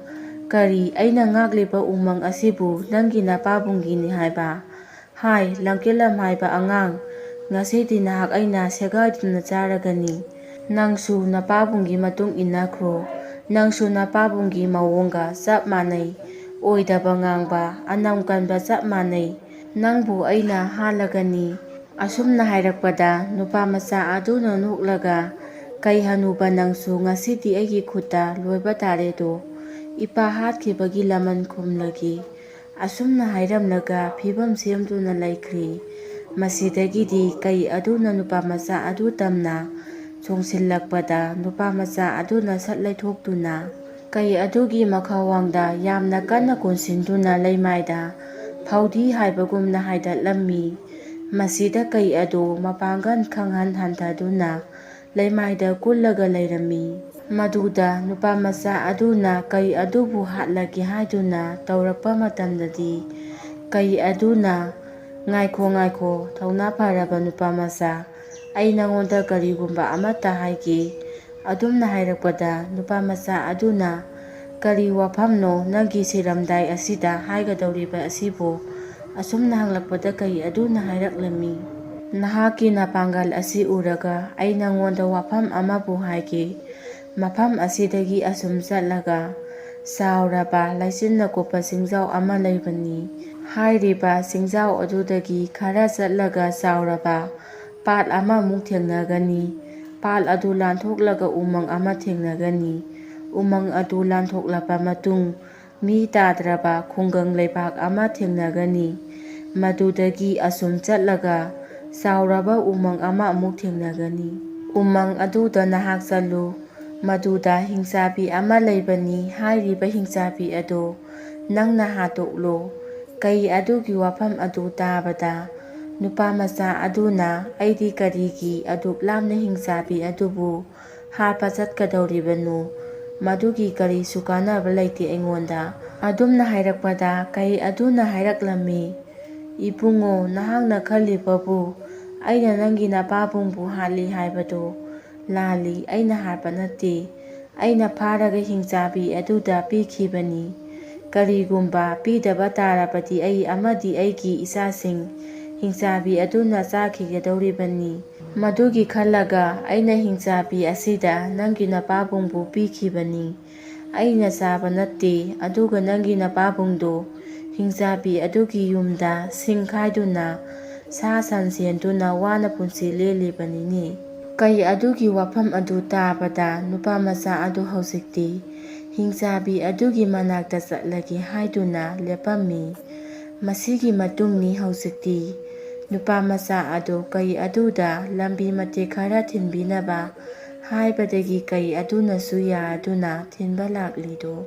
"ꯀꯔꯤ, ꯑꯩꯅ ꯉꯥꯛꯂꯤꯕ ꯎꯃꯪ ꯑꯁꯤꯕꯨ ꯅꯪꯒꯤ ꯅꯄꯥꯕꯨꯡꯒꯤꯅꯤ ꯍꯥꯏꯕ? ꯍꯥꯏ, ꯂꯝꯀꯦꯠꯂꯝ ꯍꯥꯏꯕ ꯑꯉꯥꯡ, ꯉꯁꯤꯗꯤ ꯅꯍꯥꯛ ꯑꯩꯅ ꯁꯦꯒꯥꯏꯗꯨꯅ ꯆꯥꯔꯒꯅꯤ꯫ ꯅꯪꯁꯨ ꯅꯄꯥꯕꯨꯡꯒꯤ ꯃꯇꯨꯡ ꯏꯟꯅꯈ꯭ꯔꯣ꯫ ꯅꯪꯁꯨ ꯅꯄꯥꯕꯨꯡꯒꯤ ꯃꯑꯣꯡꯒ ꯆꯞ ꯃꯥꯟꯅꯩ꯫ ꯑꯣꯏꯗꯕ ꯉꯥꯡꯕ, ꯑꯅꯝ ꯀꯟꯕ ꯆꯞ ꯃꯥꯟꯅꯩ꯫ ꯅꯪꯕꯨ ꯑꯩꯅ ꯍꯥꯠꯂꯒꯅꯤ꯫ ꯑꯁꯨꯝꯅ ꯍꯥꯏꯔꯛꯄꯗ ꯅꯨꯄꯥ ꯃꯆꯥ ꯑꯗꯨꯅ ꯅꯣꯛꯂꯒ, "ꯀꯩ ꯍꯅꯨꯕ, ꯅꯪꯁꯨ ꯉꯁꯤꯗꯤ ꯑꯩꯒꯤ ꯈꯨꯠꯇ ꯂꯣꯏꯕ ꯇꯥꯔꯦꯗꯣ꯫ ꯏꯄꯥ ꯍꯥꯠꯈꯤꯕꯒꯤ ꯂꯃꯟ ꯈꯨꯝꯂꯒꯦ"꯫ ꯑꯁꯨꯝꯅ ꯍꯥꯏꯔꯝꯂꯒ ꯐꯤꯕꯝ ꯁꯦꯝꯗꯨꯅ ꯂꯩꯈ꯭ꯔꯤ꯫ ꯃꯁꯤꯗꯒꯤꯗꯤ ꯀꯩ ꯑꯗꯨꯅ ꯅꯨꯄꯥ ꯃꯆꯥ ꯑꯗꯨ ꯇꯝꯅ ꯆꯣꯡꯁꯤꯜꯂꯛꯄꯗ ꯅꯨꯄꯥ ꯃꯆꯥ ꯑꯗꯨꯅ ꯁꯠ ꯂꯩꯊꯣꯛꯇꯨꯅ ꯀꯩ ꯑꯗꯨꯒꯤ ꯃꯈꯥꯋꯥꯡꯗ ꯌꯥꯝꯅ ꯀꯟꯅ ꯀꯣꯟꯁꯤꯟꯗꯨꯅ ꯂꯩꯃꯥꯏꯗ ꯐꯥꯎꯗꯤ ꯍꯥꯏꯕꯒꯨꯝꯅ ꯍꯥꯏꯗꯠꯂꯝꯃꯤ꯫ ꯃꯁꯤꯗ ꯀꯩ ꯑꯗꯨ ꯃꯄꯥꯡꯒꯜ ꯈꯪꯍꯟ ꯍꯟꯊꯗꯨꯅ ꯂꯩꯃꯥꯏꯗ ꯀꯨꯜꯂꯒ ꯂꯩꯔꯝꯃꯤ꯫ ꯃꯗꯨꯗ ꯅꯨꯄꯥ ꯃꯆꯥ ꯑꯗꯨꯅ ꯀꯩ ꯑꯗꯨꯕꯨ ꯍꯥꯠꯂꯒꯦ ꯍꯥꯏꯗꯨꯅ ꯇꯧꯔꯛꯄ ꯃꯇꯝꯗꯗꯤ, ꯀꯩ ꯑꯗꯨꯅ, "ꯉꯥꯏꯈꯣ, ꯉꯥꯏꯈꯣ, ꯊꯧꯅꯥ ꯐꯔꯕ ꯅꯨꯄꯥ ꯃꯆꯥ, ꯑꯩ ꯅꯉꯣꯟꯗ ꯀꯔꯤꯒꯨꯝꯕ ꯑꯃꯠꯇ ꯍꯥꯏꯒꯦ"꯫ ꯑꯗꯨꯝꯅ ꯍꯥꯏꯔꯛꯄꯗ ꯅꯨꯄꯥ ꯃꯆꯥ ꯑꯗꯨꯅ, "ꯀꯔꯤ ꯋꯥꯐꯝꯅꯣ? ꯅꯪꯒꯤ ꯁꯤꯔꯝꯗꯥꯏ ꯑꯁꯤꯗ ꯍꯥꯏꯒꯗꯧꯔꯤꯕ ꯑꯁꯤꯕꯨ?" ꯑꯁꯨꯝꯅ ꯍꯪꯂꯛꯄꯗ ꯀꯩ ꯑꯗꯨꯅ ꯍꯥꯏꯔꯛꯂꯝꯃꯤ, "ꯅꯍꯥꯛꯀꯤ ꯅꯄꯥꯡꯒꯜ ꯑꯁꯤ ꯎꯔꯒ ꯑꯩ ꯅꯉꯣꯟꯗ ꯋꯥꯐꯝ ꯑꯃꯕꯨ ꯍꯥꯏꯒꯦ꯫ ꯃꯐꯝ ꯑꯁꯤꯗꯒꯤ ꯑꯁꯨꯝ ꯆꯠꯂꯒ ꯆꯥꯎꯔꯕ ꯂꯩꯆꯤꯟꯅ ꯀꯨꯞꯄ ꯆꯤꯡꯖꯥꯎ ꯑꯃ ꯂꯩꯕꯅꯤ꯫ ꯍꯥꯏꯔꯤꯕ ꯆꯤꯡꯖꯥꯎ ꯑꯗꯨꯗꯒꯤ ꯈꯔ ꯆꯠꯂꯒ ꯆꯥꯎꯔꯕ ꯄꯥꯠ ꯑꯃꯃꯨꯛ ꯊꯦꯡꯅꯒꯅꯤ꯫ ꯄꯥꯠ ꯑꯗꯨ ꯂꯥꯟꯊꯣꯛꯂꯒ ꯎꯃꯪ ꯑꯃ ꯊꯦꯡꯅꯒꯅꯤ꯫ ꯎꯃꯪ ꯑꯗꯨ ꯂꯥꯟꯊꯣꯛꯂꯕ ꯃꯇꯨꯡ, ꯃꯤ ꯇꯥꯗ꯭ꯔꯕ ꯈꯨꯡꯒꯪ ꯂꯩꯕꯥꯛ ꯑꯃ ꯊꯦꯡꯅꯒꯅꯤ꯫ ꯃꯗꯨꯗꯒꯤ ꯑꯁꯨꯝ ꯆꯠꯂꯒ ꯆꯥꯎꯔꯕ ꯎꯃꯪ ꯑꯃ ꯑꯃꯨꯛ ꯊꯦꯡꯅꯒꯅꯤ꯫ ꯎꯃꯪ ꯑꯗꯨꯗ ꯅꯍꯥꯛ ꯆꯠꯂꯨ꯫ ꯃꯗꯨꯗ ꯍꯤꯡꯆꯥꯕꯤ ꯑꯃ ꯂꯩꯕꯅꯤ꯫ ꯍꯥꯏꯔꯤꯕ ꯍꯤꯡꯆꯥꯕꯤ ꯑꯗꯨ ꯅꯪꯅ ꯍꯥꯠꯇꯣꯛꯂꯨ"꯫ ꯀꯩ ꯑꯗꯨꯒꯤ ꯋꯥꯐꯝ ꯑꯗꯨ ꯇꯥꯕꯗ ꯅꯨꯄꯥ ꯃꯆꯥ ꯑꯗꯨꯅ, "ꯑꯩꯗꯤ ꯀꯔꯤꯒꯤ ꯑꯗꯨꯛ ꯂꯥꯞꯅ ꯍꯤꯡꯆꯥꯕꯤ ꯑꯗꯨꯕꯨ ꯍꯥꯠꯄ ꯆꯠꯀꯗꯧꯔꯤꯕꯅꯣ? ꯃꯗꯨꯒꯤ ꯀꯔꯤꯁꯨ ꯀꯥꯟꯅꯕ ꯂꯩꯇꯦ ꯑꯩꯉꯣꯟꯗ"꯫ ꯑꯗꯨꯝꯅ ꯍꯥꯏꯔꯛꯄꯗ ꯀꯩ ꯑꯗꯨꯅ ꯍꯥꯏꯔꯛꯂꯝꯃꯤ, "ꯏꯕꯨꯡꯉꯣ, ꯅꯍꯥꯛꯅ ꯈꯜꯂꯤꯕꯕꯨ ꯑꯩꯅ ꯅꯪꯒꯤ ꯅꯄꯥꯕꯨꯡꯕꯨ ꯍꯥꯠꯂꯤ ꯍꯥꯏꯕꯗꯨ ꯂꯥꯜꯂꯤ꯫ ꯑꯩꯅ ꯍꯥꯠꯄ ꯅꯠꯇꯦ꯫ ꯑꯩꯅ ꯐꯥꯔꯒ ꯍꯤꯡꯆꯥꯕꯤ ꯑꯗꯨꯗ ꯄꯤꯈꯤꯕꯅꯤ꯫ ꯀꯔꯤꯒꯨꯝꯕ ꯄꯤꯗꯕ ꯇꯥꯔꯕꯗꯤ ꯑꯩ ꯑꯃꯗꯤ ꯑꯩꯒꯤ ꯏꯆꯥꯁꯤꯡ ꯍꯤꯡꯆꯥꯕꯤ ꯑꯗꯨꯅ ꯆꯥꯈꯤꯒꯗꯧꯔꯤꯕꯅꯤ꯫ ꯃꯗꯨꯒꯤ ꯈꯜꯂꯒ ꯑꯩꯅ ꯍꯤꯡꯆꯥꯕꯤ ꯑꯁꯤꯗ ꯅꯪꯒꯤ ꯅꯄꯥꯕꯨꯡꯕꯨ ꯄꯤꯈꯤꯕꯅꯤ"꯫ ꯑꯩꯅ ꯆꯥꯕ ꯅꯠꯇꯦ, ꯑꯗꯨꯒ ꯅꯪꯒꯤ ꯅꯄꯥꯕꯨꯡꯗꯣ ꯍꯤꯡꯆꯥꯕꯤ ꯑꯗꯨꯒꯤ ꯌꯨꯝꯗ ꯁꯤꯡ ꯈꯥꯏꯗꯨꯅ ꯁꯥ ꯁꯟ ꯁꯦꯟꯗꯨꯅ ꯋꯥꯅ ꯄꯨꯟꯁꯤ ꯂꯦꯜꯂꯤꯕꯅꯤꯅꯦ꯫ ꯀꯩ ꯑꯗꯨꯒꯤ ꯋꯥꯐꯝ ꯑꯗꯨ ꯇꯥꯕꯗ ꯅꯨꯄꯥ ꯃꯆꯥ ꯑꯗꯨ ꯍꯧꯖꯤꯛꯇꯤ ꯍꯤꯡꯆꯥꯕꯤ ꯑꯗꯨꯒꯤ ꯃꯅꯥꯛꯇ ꯆꯠꯂꯒꯦ ꯍꯥꯏꯗꯨꯅ ꯂꯦꯞꯄꯝꯃꯤ꯫ ꯃꯁꯤꯒꯤ ꯃꯇꯨꯡꯅꯤ ꯍꯧꯖꯤꯛꯇꯤ ꯅꯨꯄꯥ ꯃꯆꯥ ꯑꯗꯨ ꯀꯩ ꯑꯗꯨꯗ ꯂꯝꯕꯤ ꯃꯇꯦꯛ ꯈꯔ ꯊꯤꯟꯕꯤꯅꯕ ꯍꯥꯏꯕꯗꯒꯤ ꯀꯩ ꯑꯗꯨꯅꯁꯨ ꯌꯥꯗꯨꯅ ꯊꯤꯟꯕ ꯂꯥꯛꯂꯤꯗꯨ꯫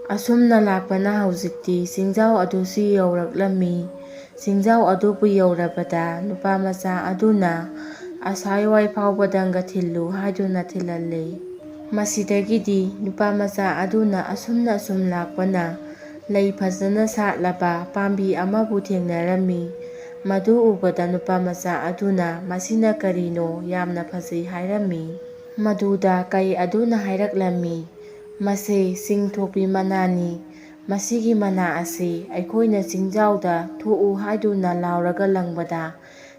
ꯑꯁꯨꯝꯅ ꯂꯥꯛꯄꯅ ꯍꯧꯖꯤꯛꯇꯤ ꯆꯤꯡꯖꯥꯎ ꯑꯗꯨꯁꯨ ꯌꯧꯔꯛꯂꯝꯃꯤ꯫ ꯆꯤꯡꯖꯥꯎ ꯑꯗꯨꯕꯨ ꯌꯧꯔꯕꯗ ꯅꯨꯄꯥ ꯃꯆꯥ ꯑꯗꯨꯅ "ꯑꯁꯥꯏꯋꯥꯏ ꯐꯥꯎꯕꯗꯪꯒ ꯊꯤꯜꯂꯨ" ꯍꯥꯏꯗꯨꯅ ꯊꯤꯜꯍꯜꯂꯦ꯫ ꯃꯁꯤꯗꯒꯤꯗꯤ ꯅꯨꯄꯥ ꯃꯆꯥ ꯑꯗꯨꯅ ꯑꯁꯨꯝꯅ ꯑꯁꯨꯝ ꯂꯥꯛꯄꯅ ꯂꯩ ꯐꯖꯅ ꯁꯥꯠꯂꯕ ꯄꯥꯝꯕꯤ ꯑꯃꯕꯨ ꯊꯦꯡꯅꯔꯝꯃꯤ꯫ ꯃꯗꯨ ꯎꯕꯗ ꯅꯨꯄꯥ ꯃꯆꯥ ꯑꯗꯨꯅ "ꯃꯁꯤꯅ ꯀꯔꯤꯅꯣ? ꯌꯥꯝꯅ ꯐꯖꯩ" ꯍꯥꯏꯔꯝꯃꯤ꯫ ꯃꯗꯨꯗ ꯀꯩ ꯑꯗꯨꯅ ꯍꯥꯏꯔꯛꯂꯝꯃꯤ, "ꯃꯁꯤ ꯆꯤꯡ ꯊꯣꯛꯄꯤ ꯃꯅꯥꯅꯤ꯫ ꯃꯁꯤꯒꯤ ꯃꯅꯥ ꯑꯁꯤ ꯑꯩꯈꯣꯏꯅ ꯆꯤꯡꯖꯥꯎꯗ ꯊꯣꯛꯎ ꯍꯥꯏꯗꯨꯅ ꯂꯥꯎꯔꯒ ꯂꯪꯕꯗ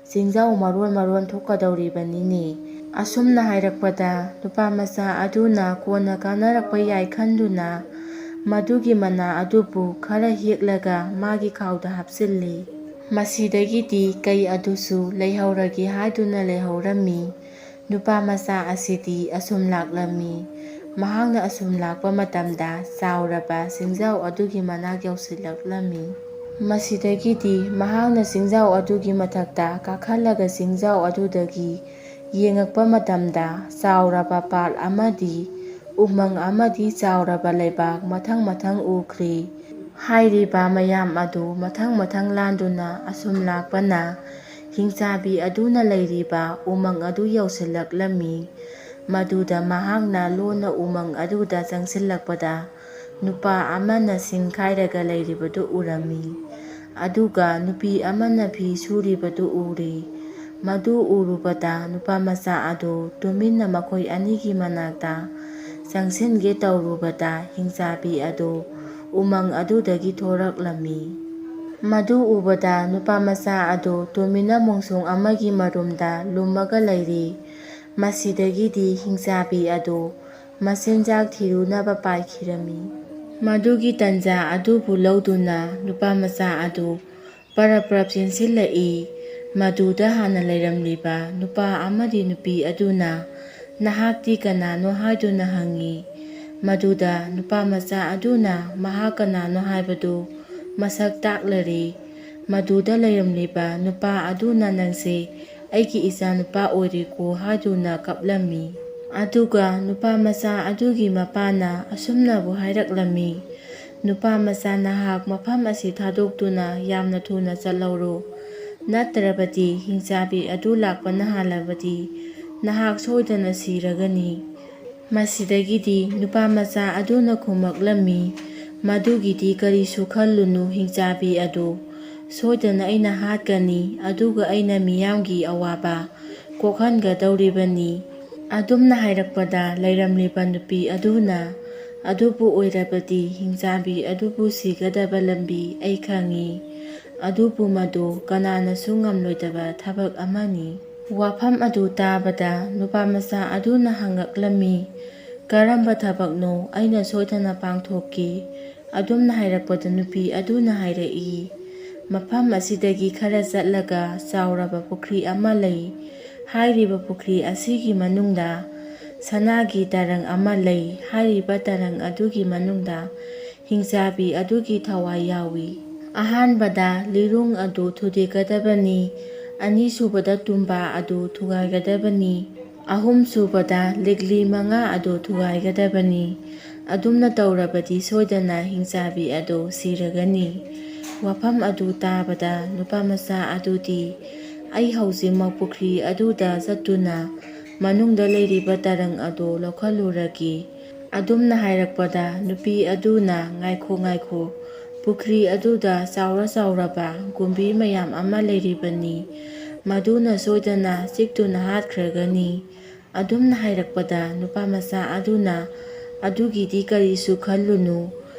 ꯆꯤꯡꯖꯥꯎ ꯃꯔꯣꯟ ꯃꯔꯣꯟ ꯊꯣꯛꯀꯗꯧꯔꯤꯕꯅꯤꯅꯦ"꯫ ꯑꯁꯨꯝꯅ ꯍꯥꯏꯔꯛꯄꯗ ꯅꯨꯄꯥ ꯃꯆꯥ ꯑꯗꯨꯅ ꯀꯣꯟꯅ ꯀꯥꯟꯅꯔꯛꯄ ꯌꯥꯏ ꯈꯟꯗꯨꯅ ꯃꯗꯨꯒꯤ ꯃꯅꯥ ꯑꯗꯨꯕꯨ ꯈꯔ ꯍꯦꯛꯂꯒ ꯃꯥꯒꯤ ꯈꯥꯎꯗ ꯍꯥꯞꯆꯤꯜꯂꯤ꯫ ꯃꯁꯤꯗꯒꯤꯗꯤ ꯀꯩ ꯑꯗꯨꯁꯨ ꯂꯩꯍꯧꯔꯒꯦ ꯍꯥꯏꯗꯨꯅ ꯂꯩꯍꯧꯔꯝꯃꯤ꯫ ꯅꯨꯄꯥ ꯃꯆꯥ ꯑꯁꯤꯗꯤ ꯑꯁꯨꯝ ꯂꯥꯛꯂꯝꯃꯤ꯫ ꯃꯍꯥꯛꯅ ꯑꯁꯨꯝ ꯂꯥꯛꯄ ꯃꯇꯝꯗ ꯆꯥꯎꯔꯕ ꯆꯤꯡꯖꯥꯎ ꯑꯗꯨꯒꯤ ꯃꯅꯥꯛ ꯌꯧꯁꯤꯜꯂꯛꯂꯝꯃꯤ꯫ ꯃꯁꯤꯗꯒꯤꯗꯤ ꯃꯍꯥꯛꯅ ꯆꯤꯡꯖꯥꯎ ꯑꯗꯨꯒꯤ ꯃꯊꯛꯇ ꯀꯥꯈꯠꯂꯒ ꯆꯤꯡꯖꯥꯎ ꯑꯗꯨꯗꯒꯤ ꯌꯦꯡꯉꯛꯄ ꯃꯇꯝꯗ ꯆꯥꯎꯔꯕ ꯄꯥꯠ ꯑꯃꯗꯤ ꯎꯃꯪ ꯑꯃꯗꯤ ꯆꯥꯎꯔꯕ ꯂꯩꯕꯥꯛ ꯃꯊꯪ ꯃꯊꯪ ꯎꯈ꯭ꯔꯤ꯫ ꯍꯥꯏꯔꯤꯕ ꯃꯌꯥꯝ ꯑꯗꯨ ꯃꯊꯪ ꯃꯊꯪ ꯂꯥꯟꯗꯨꯅ ꯑꯁꯨꯝ ꯂꯥꯛꯄꯅ ꯍꯤꯡꯆꯥꯕꯤ ꯑꯗꯨꯅ ꯂꯩꯔꯤꯕ ꯎꯃꯪ ꯑꯗꯨ ꯌꯧꯁꯤꯜꯂꯛꯂꯝꯃꯤ꯫ ꯃꯗꯨꯗ ꯃꯍꯥꯛꯅ ꯂꯣꯟꯅ ꯎꯃꯪ ꯑꯗꯨꯗ ꯆꯪꯁꯤꯜꯂꯛꯄꯗ ꯅꯨꯄꯥ ꯑꯃꯅ ꯁꯤꯡ ꯈꯥꯏꯔꯒ ꯂꯩꯔꯤꯕꯗꯨ ꯎꯔꯝꯃꯤ꯫ ꯑꯗꯨꯒ ꯅꯨꯄꯤ ꯑꯃꯅ ꯐꯤ ꯁꯨꯔꯤꯕꯗꯨ ꯎꯔꯤ꯫ ꯃꯗꯨ ꯎꯔꯨꯕꯗ ꯅꯨꯄꯥ ꯃꯆꯥ ꯑꯗꯨ ꯇꯨꯃꯤꯟꯅ ꯃꯈꯣꯏ ꯑꯅꯤꯒꯤ ꯃꯅꯥꯛꯇ ꯆꯪꯁꯤꯟꯒꯦ ꯇꯧꯔꯨꯕꯗ ꯍꯤꯡꯆꯥꯕꯤ ꯑꯗꯨ ꯎꯃꯪ ꯑꯗꯨꯗꯒꯤ ꯊꯣꯔꯛꯂꯝꯃꯤ꯫ ꯃꯗꯨ ꯎꯕꯗ ꯅꯨꯄꯥ ꯃꯆꯥ ꯑꯗꯨ ꯇꯨꯃꯤꯟꯅ ꯃꯣꯡꯁꯣꯡ ꯑꯃꯒꯤ ꯃꯔꯨꯝꯗ ꯂꯨꯝꯃꯒ ꯂꯩꯔꯤ꯫ ꯃꯁꯤꯗꯒꯤꯗꯤ ꯍꯤꯡꯆꯥꯕꯤ ꯑꯗꯨ ꯃꯆꯤꯟꯖꯥꯛ ꯊꯤꯔꯨꯅꯕ ꯄꯥꯏꯈꯤꯔꯝꯃꯤ꯫ ꯃꯗꯨꯒꯤ ꯇꯟꯖꯥ ꯑꯗꯨꯕꯨ ꯂꯧꯗꯨꯅ ꯅꯨꯄꯥ ꯃꯆꯥ ꯑꯗꯨ ꯄꯔꯞ ꯄꯔꯞ ꯆꯦꯟꯁꯤꯜꯂꯛꯏ꯫ ꯃꯗꯨꯗ ꯍꯥꯟꯅ ꯂꯩꯔꯝꯂꯤꯕ ꯅꯨꯄꯥ ꯑꯃꯗꯤ ꯅꯨꯄꯤ ꯑꯗꯨꯅ "ꯅꯍꯥꯛꯇꯤ ꯀꯅꯥꯅꯣ?" ꯍꯥꯏꯗꯨꯅ ꯍꯪꯉꯤ꯫ ꯃꯗꯨꯗ ꯅꯨꯄꯥ ꯃꯆꯥ ꯑꯗꯨꯅ ꯃꯍꯥꯛ ꯀꯅꯥꯅꯣ ꯍꯥꯏꯕꯗꯨ ꯃꯁꯛ ꯇꯥꯛꯂꯔꯦ꯫ ꯃꯗꯨꯗ ꯂꯩꯔꯝꯂꯤꯕ ꯅꯨꯄꯥ ꯑꯗꯨꯅ "ꯅꯪꯁꯦ ꯑꯩꯒꯤ ꯏꯆꯥꯅꯨꯄꯥ ꯑꯣꯏꯔꯦꯀꯣ" ꯍꯥꯏꯗꯨꯅ ꯀꯞꯂꯝꯃꯤ꯫ ꯑꯗꯨꯒ ꯅꯨꯄꯥ ꯃꯆꯥ ꯑꯗꯨꯒꯤ ꯃꯄꯥꯅ ꯑꯁꯨꯝꯅꯕꯨ ꯍꯥꯏꯔꯛꯂꯝꯃꯤ, "ꯅꯨꯄꯥ ꯃꯆꯥ, ꯅꯍꯥꯛ ꯃꯐꯝ ꯑꯁꯤ ꯊꯥꯗꯣꯛꯇꯨꯅ ꯌꯥꯝꯅ ꯊꯨꯅ ꯆꯠꯍꯧꯔꯣ, ꯅꯠꯇ꯭ꯔꯕꯗꯤ ꯍꯤꯡꯆꯥꯕꯤ ꯑꯗꯨ ꯂꯥꯛꯄꯅ ꯍꯥꯜꯂꯕꯗꯤ ꯅꯍꯥꯛ ꯁꯣꯏꯗꯅ ꯁꯤꯔꯒꯅꯤ"꯫ ꯃꯁꯤꯗꯒꯤꯗꯤ ꯅꯨꯄꯥ ꯃꯆꯥ ꯑꯗꯨꯅ ꯈꯨꯝꯃꯛꯂꯝꯃꯤ, "ꯃꯗꯨꯒꯤꯗꯤ ꯀꯔꯤꯁꯨ ꯈꯜꯂꯨꯅꯨ, ꯍꯤꯡꯆꯥꯕꯤ ꯑꯗꯨ ꯁꯣꯏꯗꯅ ꯑꯩꯅ ꯍꯥꯠꯀꯅꯤ, ꯑꯗꯨꯒ ꯑꯩꯅ ꯃꯤꯌꯥꯝꯒꯤ ꯑꯋꯥꯕ ꯀꯣꯛꯍꯟꯒꯗꯧꯔꯤꯕꯅꯤ"꯫ ꯑꯗꯨꯝꯅ ꯍꯥꯏꯔꯛꯄꯗ ꯂꯩꯔꯝꯂꯤꯕ ꯅꯨꯄꯤ ꯑꯗꯨꯅ, "ꯑꯗꯨꯕꯨ ꯑꯣꯏꯔꯕꯗꯤ ꯍꯤꯡꯆꯥꯕꯤ ꯑꯗꯨꯕꯨ ꯁꯤꯒꯗꯕ ꯂꯝꯕꯤ ꯑꯩ ꯈꯪꯏ, ꯑꯗꯨꯕꯨ ꯃꯗꯨ ꯀꯅꯥꯅꯁꯨ ꯉꯝꯂꯣꯏꯗꯕ ꯊꯕꯛ ꯑꯃꯅꯤ"꯫ ꯋꯥꯐꯝ ꯑꯗꯨ ꯇꯥꯕꯗ ꯅꯨꯄꯥ ꯃꯆꯥ ꯑꯗꯨꯅ ꯍꯪꯉꯛꯂꯝꯃꯤ, "ꯀꯔꯝꯕ ꯊꯕꯛꯅꯣ? ꯑꯩꯅ ꯁꯣꯏꯗꯅ ꯄꯥꯡꯊꯣꯛꯀꯦ"꯫ ꯑꯗꯨꯝꯅ ꯍꯥꯏꯔꯛꯄꯗ ꯅꯨꯄꯤ ꯑꯗꯨꯅ ꯍꯥꯏꯔꯛꯏ, "ꯃꯐꯝ ꯑꯁꯤꯗꯒꯤ ꯈꯔ ꯆꯠꯂꯒ ꯆꯥꯎꯔꯕ ꯄꯨꯈ꯭ꯔꯤ ꯑꯃ ꯂꯩ꯫ ꯍꯥꯏꯔꯤꯕ ꯄꯨꯈ꯭ꯔꯤ ꯑꯁꯤꯒꯤ ꯃꯅꯨꯡꯗ ꯁꯅꯥꯒꯤ ꯇꯔꯪ ꯑꯃ ꯂꯩ꯫ ꯍꯥꯏꯔꯤꯕ ꯇꯔꯪ ꯑꯗꯨꯒꯤ ꯃꯅꯨꯡꯗ ꯍꯤꯡꯆꯥꯕꯤ ꯑꯗꯨꯒꯤ ꯊꯋꯥꯏ ꯌꯥꯎꯏ꯫ ꯑꯍꯥꯟꯕꯗ ꯂꯤꯔꯨꯡ ꯑꯗꯨ ꯊꯨꯗꯦꯛꯀꯗꯕꯅꯤ, ꯑꯅꯤꯁꯨꯕꯗ ꯇꯨꯝꯕꯥ ꯑꯗꯨ ꯊꯨꯒꯥꯏꯒꯗꯕꯅꯤ, ꯑꯍꯨꯝꯁꯨꯕꯗ ꯂꯤꯛꯂꯤ ꯃꯉꯥ ꯑꯗꯨ ꯊꯨꯒꯥꯏꯒꯗꯕꯅꯤ꯫ ꯑꯗꯨꯝꯅ ꯇꯧꯔꯕꯗꯤ ꯁꯣꯏꯗꯅ ꯍꯤꯡꯆꯥꯕꯤ ꯑꯗꯨ ꯁꯤꯔꯒꯅꯤ"꯫ ꯋꯥꯐꯝ ꯑꯗꯨ ꯇꯥꯕꯗ ꯅꯨꯄꯥ ꯃꯆꯥ ꯑꯗꯨꯗꯤ, "ꯑꯩ ꯍꯧꯖꯤꯛꯃꯛ ꯄꯨꯈ꯭ꯔꯤ ꯑꯗꯨꯗ ꯆꯠꯇꯨꯅ ꯃꯅꯨꯡꯗ ꯂꯩꯔꯤꯕ ꯇꯔꯪ ꯑꯗꯨ ꯂꯧꯈꯠꯂꯨꯔꯒꯦ"꯫ ꯑꯗꯨꯝꯅ ꯍꯥꯏꯔꯛꯄꯗ ꯅꯨꯄꯤ ꯑꯗꯨꯅ, "ꯉꯥꯏꯈꯣ, ꯉꯥꯏꯈꯣ, ꯄꯨꯈ꯭ꯔꯤ ꯑꯗꯨꯗ ꯆꯥꯎꯔ ꯆꯥꯎꯔꯕ ꯒꯨꯝꯕꯤ ꯃꯌꯥꯝ ꯑꯃ ꯂꯩꯔꯤꯕꯅꯤ, ꯃꯗꯨꯅ ꯁꯣꯏꯗꯅ ꯆꯤꯛꯇꯨꯅ ꯍꯥꯠꯈ꯭ꯔꯒꯅꯤ"꯫ ꯑꯗꯨꯝꯅ ꯍꯥꯏꯔꯛꯄꯗ ꯅꯨꯄꯥ ꯃꯆꯥ ꯑꯗꯨꯅ, "ꯑꯗꯨꯒꯤꯗꯤ ꯀꯔꯤꯁꯨ ꯈꯜꯂꯨꯅꯨ,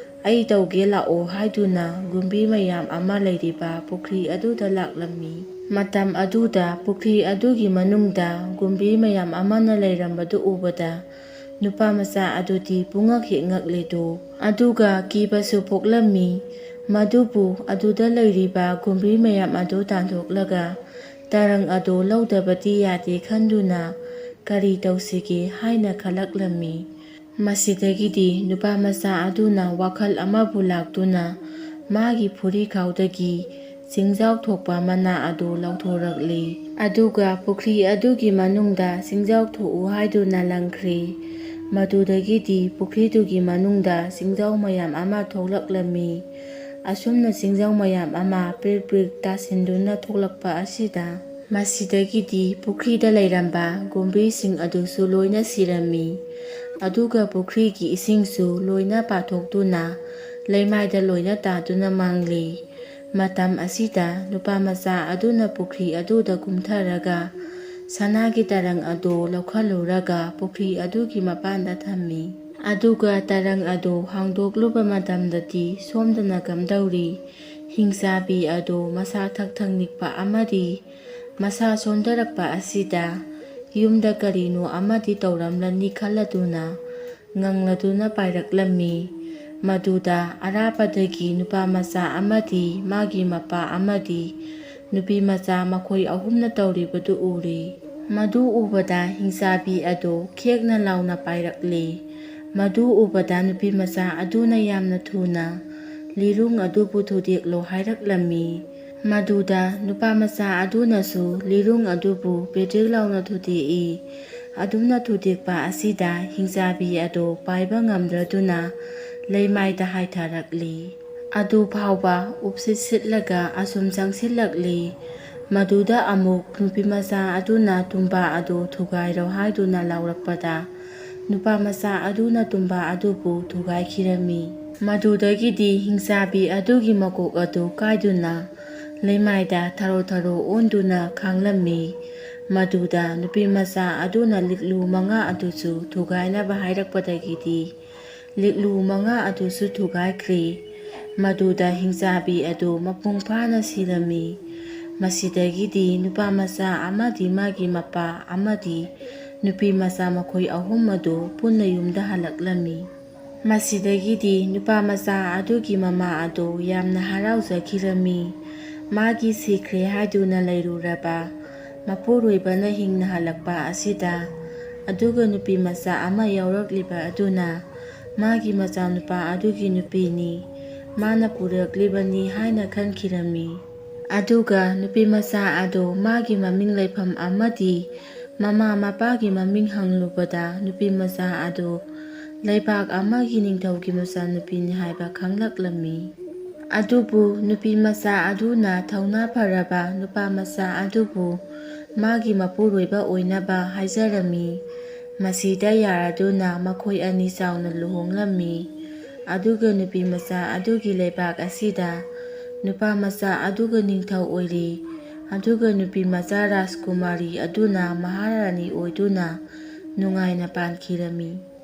ꯑꯩ ꯇꯧꯒꯦ ꯂꯥꯛꯑꯣ" ꯍꯥꯏꯗꯨꯅ ꯒꯨꯝꯕꯤ ꯃꯌꯥꯝ ꯑꯃ ꯂꯩꯔꯤꯕ ꯄꯨꯈ꯭ꯔꯤ ꯑꯗꯨꯗ ꯂꯥꯛꯂꯝꯃꯤ꯫ ꯃꯇꯝ ꯑꯗꯨꯗ ꯄꯨꯈ꯭ꯔꯤ ꯑꯗꯨꯒꯤ ꯃꯅꯨꯡꯗ ꯒꯨꯝꯕꯤ ꯃꯌꯥꯝ ꯑꯃꯅ ꯂꯩꯔꯝꯕꯗꯨ ꯎꯕꯗ ꯅꯨꯄꯥ ꯃꯆꯥ ꯑꯗꯨꯗꯤ ꯄꯨꯡꯉꯛ ꯍꯦꯛ ꯉꯛꯂꯦꯗꯣ꯫ ꯑꯗꯨꯒ ꯀꯤꯕꯁꯨ ꯄꯣꯛꯂꯝꯃꯤ꯫ ꯃꯗꯨꯕꯨ ꯑꯗꯨꯗ ꯂꯩꯔꯤꯕ ꯒꯨꯝꯕꯤ ꯃꯌꯥꯝ ꯑꯗꯨ ꯇꯥꯟꯊꯣꯛꯂꯒ ꯇꯔꯪ ꯑꯗꯨ ꯂꯧꯗꯕꯗꯤ ꯌꯥꯗꯦ ꯈꯟꯗꯨꯅ ꯀꯔꯤ ꯇꯧꯁꯤꯒꯦ ꯍꯥꯏꯅ ꯈꯜꯂꯛꯂꯝꯃꯤ꯫ ꯃꯁꯤꯗꯒꯤꯗꯤ ꯅꯨꯄꯥ ꯃꯆꯥ ꯑꯗꯨꯅ ꯋꯥꯈꯜ ꯑꯃꯕꯨ ꯂꯥꯛꯇꯨꯅ ꯃꯥꯒꯤ ꯐꯨꯔꯤꯈꯥꯎꯗꯒꯤ ꯆꯤꯡꯖꯥꯎ ꯊꯣꯛꯄ ꯃꯅꯥ ꯑꯗꯨ ꯂꯧꯊꯣꯔꯛꯂꯤ꯫ ꯑꯗꯨꯒ ꯄꯨꯈ꯭ꯔꯤ ꯑꯗꯨꯒꯤ ꯃꯅꯨꯡꯗ ꯆꯤꯡꯖꯥꯎ ꯊꯣꯛꯎ ꯍꯥꯏꯗꯨꯅ ꯂꯪꯈ꯭ꯔꯤ꯫ ꯃꯗꯨꯗꯒꯤꯗꯤ ꯄꯨꯈ꯭ꯔꯤꯗꯨꯒꯤ ꯃꯅꯨꯡꯗ ꯆꯤꯡꯖꯥꯎ ꯃꯌꯥꯝ ꯑꯃ ꯊꯣꯛꯂꯛꯂꯝꯃꯤ꯫ ꯑꯁꯨꯝꯅ ꯆꯤꯡꯖꯥꯎ ꯃꯌꯥꯝ ꯑꯃ ꯄ꯭ꯔꯤꯛ ꯄ꯭ꯔꯤꯛ ꯇꯥꯁꯤꯟꯗꯨꯅ ꯊꯣꯛꯂꯛꯄ ꯑꯁꯤꯗ, ꯃꯁꯤꯗꯒꯤꯗꯤ ꯄꯨꯈ꯭ꯔꯤꯗ ꯂꯩꯔꯝꯕ ꯒꯨꯝꯕꯤꯁꯤꯡ ꯑꯗꯨꯁꯨ ꯂꯣꯏꯅ ꯁꯤꯔꯝꯃꯤ꯫ ꯑꯗꯨꯒ ꯄꯨꯈ꯭ꯔꯤꯒꯤ ꯏꯁꯤꯡꯁꯨ ꯂꯣꯏꯅ ꯄꯥꯊꯣꯛꯇꯨꯅ ꯂꯩꯃꯥꯏꯗ ꯂꯣꯏꯅ ꯇꯥꯗꯨꯅ ꯃꯥꯡꯂꯤ꯫ ꯃꯇꯝ ꯑꯁꯤꯗ ꯅꯨꯄꯥ ꯃꯆꯥ ꯑꯗꯨꯅ ꯄꯨꯈ꯭ꯔꯤ ꯑꯗꯨꯗ ꯀꯨꯝꯊꯔꯒ ꯁꯅꯥꯒꯤ ꯇꯔꯪ ꯑꯗꯨ ꯂꯧꯈꯠꯂꯨꯔꯒ ꯄꯨꯈ꯭ꯔꯤ ꯑꯗꯨꯒꯤ ꯃꯄꯥꯟꯗ ꯊꯝꯃꯤ꯫ ꯑꯗꯨꯒ ꯇꯔꯪ ꯑꯗꯨ ꯍꯥꯡꯗꯣꯛꯂꯨꯕ ꯃꯇꯝꯗꯗꯤ ꯁꯣꯝꯗꯅ ꯀꯝꯗꯧꯔꯤ? ꯍꯤꯡꯆꯥꯕꯤ ꯑꯗꯨ ꯃꯁꯥ ꯊꯛ ꯊꯛ ꯅꯤꯛꯄ ꯑꯃꯗꯤ ꯃꯁꯥ ꯁꯣꯟꯊꯔꯛꯄ ꯑꯁꯤꯗ ꯌꯨꯝꯗ ꯀꯔꯤꯅꯣ ꯑꯃꯗꯤ ꯇꯧꯔꯝꯂꯅꯤ ꯈꯜꯂꯗꯨꯅ ꯉꯪꯂꯗꯨꯅ ꯄꯥꯏꯔꯛꯂꯝꯃꯤ꯫ ꯃꯗꯨꯗ ꯑꯔꯥꯞꯄꯗꯒꯤ ꯅꯨꯄꯥ ꯃꯆꯥ ꯑꯃꯗꯤ ꯃꯥꯒꯤ ꯃꯄꯥ ꯑꯃꯗꯤ ꯅꯨꯄꯤ ꯃꯆꯥ ꯃꯈꯣꯏ ꯑꯍꯨꯝꯅ ꯇꯧꯔꯤꯕꯗꯨ ꯎꯔꯤ꯫ ꯃꯗꯨ ꯎꯕꯗ ꯍꯤꯡꯆꯥꯕꯤ ꯑꯗꯨ ꯈꯦꯛꯅ ꯂꯥꯎꯅ ꯄꯥꯏꯔꯛꯂꯤ꯫ ꯃꯗꯨ ꯎꯕꯗ ꯅꯨꯄꯤ ꯃꯆꯥ ꯑꯗꯨꯅ ꯌꯥꯝꯅ ꯊꯨꯅ ꯂꯤꯔꯨꯡ ꯑꯗꯨꯕꯨ ꯊꯨꯗꯦꯛꯂꯣ ꯍꯥꯏꯔꯛꯂꯝꯃꯤ꯫ ꯃꯗꯨꯗ ꯅꯨꯄꯥ ꯃꯆꯥ ꯑꯗꯨꯅꯁꯨ ꯂꯤꯔꯨꯡ ꯑꯗꯨꯕꯨ ꯄꯦꯗ꯭ꯔꯤꯛ ꯂꯥꯎꯅ ꯊꯨꯗꯦꯛꯏ꯫ ꯑꯗꯨꯝꯅ ꯊꯨꯗꯦꯛꯄ ꯑꯁꯤꯗ ꯍꯤꯡꯆꯥꯕꯤ ꯑꯗꯨ ꯄꯥꯏꯕ ꯉꯝꯗ꯭ꯔꯗꯨꯅ ꯂꯩꯃꯥꯏꯗ ꯍꯥꯏꯊꯔꯛꯂꯤ꯫ ꯑꯗꯨ ꯐꯥꯎꯕ ꯎꯞꯁꯤꯠ ꯁꯤꯠꯂꯒ ꯑꯁꯨꯝ ꯆꯪꯁꯤꯜꯂꯛꯂꯤ꯫ ꯃꯗꯨꯗ ꯑꯃꯨꯛ ꯅꯨꯄꯤ ꯃꯆꯥ ꯑꯗꯨꯅ ꯇꯨꯝꯕꯥ ꯑꯗꯨ ꯊꯨꯒꯥꯏꯔꯣ ꯍꯥꯏꯗꯨꯅ ꯂꯥꯎꯔꯛꯄꯗ ꯅꯨꯄꯥ ꯃꯆꯥ ꯑꯗꯨꯅ ꯇꯨꯝꯕꯥ ꯑꯗꯨꯕꯨ ꯊꯨꯒꯥꯏꯈꯤꯔꯝꯃꯤ꯫ ꯃꯗꯨꯗꯒꯤꯗꯤ ꯍꯤꯡꯆꯥꯕꯤ ꯑꯗꯨꯒꯤ ꯃꯀꯣꯛ ꯑꯗꯨ ꯀꯥꯏꯗꯨꯅ ꯂꯩꯃꯥꯏꯗ ꯊꯔꯣ ꯊꯔꯣ ꯑꯣꯟꯗꯨꯅ ꯈꯥꯡꯂꯝꯃꯤ꯫ ꯃꯗꯨꯗ ꯅꯨꯄꯤ ꯃꯆꯥ ꯑꯗꯨꯅ ꯂꯤꯛꯂꯨ ꯃꯉꯥ ꯑꯗꯨꯁꯨ ꯊꯨꯒꯥꯏꯅꯕ ꯍꯥꯏꯔꯛꯄꯗꯒꯤꯗꯤ ꯂꯤꯛꯂꯨ ꯃꯉꯥ ꯑꯗꯨꯁꯨ ꯊꯨꯒꯥꯏꯈ꯭ꯔꯦ꯫ ꯃꯗꯨꯗ ꯍꯤꯡꯆꯥꯕꯤ ꯑꯗꯨ ꯃꯄꯨꯡ ꯐꯥꯅ ꯁꯤꯔꯝꯃꯤ꯫ ꯃꯁꯤꯗꯒꯤꯗꯤ ꯅꯨꯄꯥ ꯃꯆꯥ ꯑꯃꯗꯤ ꯃꯥꯒꯤ ꯃꯄꯥ ꯑꯃꯗꯤ ꯅꯨꯄꯤ ꯃꯆꯥ ꯃꯈꯣꯏ ꯑꯍꯨꯝ ꯑꯗꯨ ꯄꯨꯟꯅ ꯌꯨꯝꯗ ꯍꯜꯂꯛꯂꯝꯃꯤ꯫ ꯃꯁꯤꯗꯒꯤꯗꯤ ꯅꯨꯄꯥ ꯃꯆꯥ ꯑꯗꯨꯒꯤ ꯃꯃꯥ ꯑꯗꯨ ꯌꯥꯝꯅ ꯍꯔꯥꯎꯖꯈꯤꯔꯝꯃꯤ꯫ ꯃꯥꯒꯤ ꯁꯤꯈ꯭ꯔꯦ ꯍꯥꯏꯗꯨꯅ ꯂꯩꯔꯨꯔꯕ ꯃꯄꯨꯔꯣꯏꯕꯅ ꯍꯤꯡꯅ ꯍꯜꯂꯛꯄ ꯑꯁꯤꯗ, ꯑꯗꯨꯒ ꯅꯨꯄꯤ ꯃꯆꯥ ꯑꯃ ꯌꯥꯎꯔꯛꯂꯤꯕ ꯑꯗꯨꯅ ꯃꯥꯒꯤ ꯃꯆꯥꯅꯨꯄꯥ ꯑꯗꯨꯒꯤ ꯅꯨꯄꯤꯅꯤ, ꯃꯥꯅ ꯄꯨꯔꯛꯂꯤꯕꯅꯤ ꯍꯥꯏꯅ ꯈꯟꯈꯤꯔꯝꯃꯤ꯫ ꯑꯗꯨꯒ ꯅꯨꯄꯤ ꯃꯆꯥ ꯑꯗꯨ ꯃꯥꯒꯤ ꯃꯃꯤꯡ ꯂꯩꯐꯝ ꯑꯃꯗꯤ ꯃꯃꯥ ꯃꯄꯥꯒꯤ ꯃꯃꯤꯡ ꯍꯪꯂꯨꯕꯗ, ꯅꯨꯄꯤ ꯃꯆꯥ ꯑꯗꯨ ꯂꯩꯕꯥꯛ ꯑꯃꯒꯤ ꯅꯤꯡꯊꯧꯒꯤ ꯃꯆꯥꯅꯨꯄꯤꯅꯤ ꯍꯥꯏꯕ ꯈꯪꯂꯛꯂꯝꯃꯤ꯫ ꯑꯗꯨꯕꯨ ꯅꯨꯄꯤ ꯃꯆꯥ ꯑꯗꯨꯅ ꯊꯧꯅꯥ ꯐꯔꯕ ꯅꯨꯄꯥ ꯃꯆꯥ ꯑꯗꯨꯕꯨ ꯃꯥꯒꯤ ꯃꯄꯨꯔꯣꯏꯕ ꯑꯣꯏꯅꯕ ꯍꯥꯏꯖꯔꯝꯃꯤ꯫ ꯃꯁꯤꯗ ꯌꯥꯔꯗꯨꯅ ꯃꯈꯣꯏ ꯑꯅꯤ ꯆꯥꯎꯅ ꯂꯨꯍꯣꯡꯂꯝꯃꯤ꯫ ꯑꯗꯨꯒ ꯅꯨꯄꯤ ꯃꯆꯥ ꯑꯗꯨꯒꯤ ꯂꯩꯕꯥꯛ ꯑꯁꯤꯗ ꯅꯨꯄꯥ ꯃꯆꯥ ꯑꯗꯨꯒ ꯅꯤꯡꯊꯧ ꯑꯣꯏꯔꯤ꯫ ꯑꯗꯨꯒ ꯅꯨꯄꯤ ꯃꯆꯥ ꯔꯥꯖꯀꯨꯃꯥꯔꯤ ꯑꯗꯨꯅ ꯃꯍꯥꯔꯥꯅꯤ ꯑꯣꯏꯗꯨꯅ ꯅꯨꯡꯉꯥꯏꯅ ꯄꯥꯟꯈꯤꯔꯝꯃꯤ꯫